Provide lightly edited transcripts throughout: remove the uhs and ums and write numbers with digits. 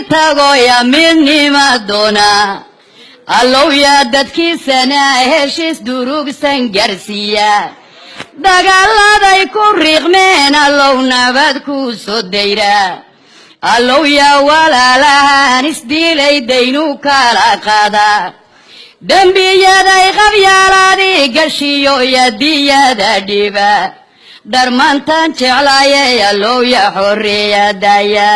Tago ya midnima doona. Allow yaa dadkiisana heshiis durugsan gaarsiiya. Dagaaladay ku riiqmeen allow nabad ku soo dayra. Allow yaa walaalahan isdilay daynu kala qaada. Dembiyaday qabyaaladii gashiyo yadiyada dhiba. Dharmaantaan jeclaayay allow ya xorriyadaya.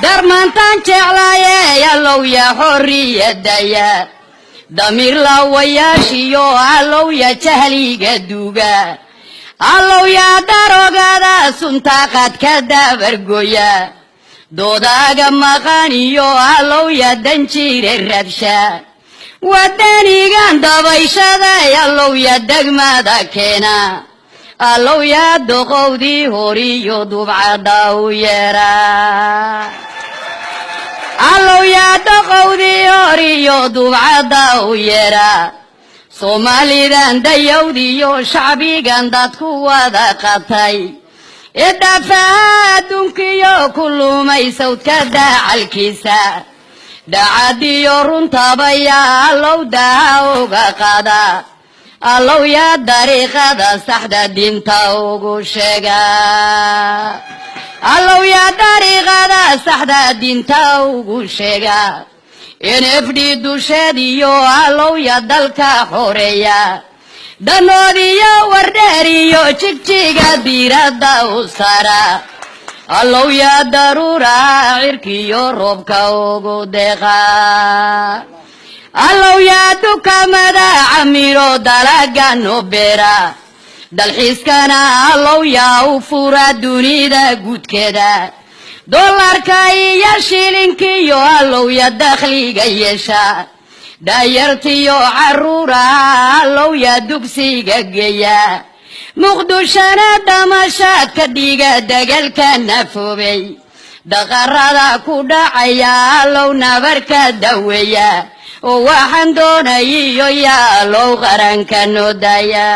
Darmaantaan jeclaayay allow ya xorriyadaya. Damiir laawayaashiyo allow ya jahliga duuga. Allow yaa darogada sunta qadka dabargoya. Doodaaga maqaniyo allow ya danjire rabsha. Wadanigan dabayshaday allow ya degmada keena. Allow yaa doqowdii horiyo dubcadda u yeera. Allow yaa doqowdii horiyo dubcadda u yeera. Soomaalidan dayowdiyo shacbigan dadku wada qatay ee dhaafaha adduunkiyo ku lumay sawdka daacalkiisa. Dacadiyo runtabaya allow daha uga qaada. Allow yaa dariiqada saxda diinta ugu sheega. Allow yaa dariiqada saxda diinta ugu sheega. NFD dusheediyo allow ya dalka xoreeya. Danoodiyo Wardheeriyo Jigjiga diiradda u saara. Allow yaa daruura cirkiyo roobka ugu deeqa. Allow yaa dukamada camiro dalaga no beera. Dalxiiskana allow yaa u fura dunida guudkeeda. Dolarka iyo shilinkiyo allow ya dakhliga yeesha. Daayartiyo caruura allow yaa dugsiga geeya. Muqdishona damashaad ka dhiga degalka nafoobay. Daqarada ku dhacaya allow nabarka daweeya. Oo waxaan doonayiyo yaa allow qaranka noo daaya.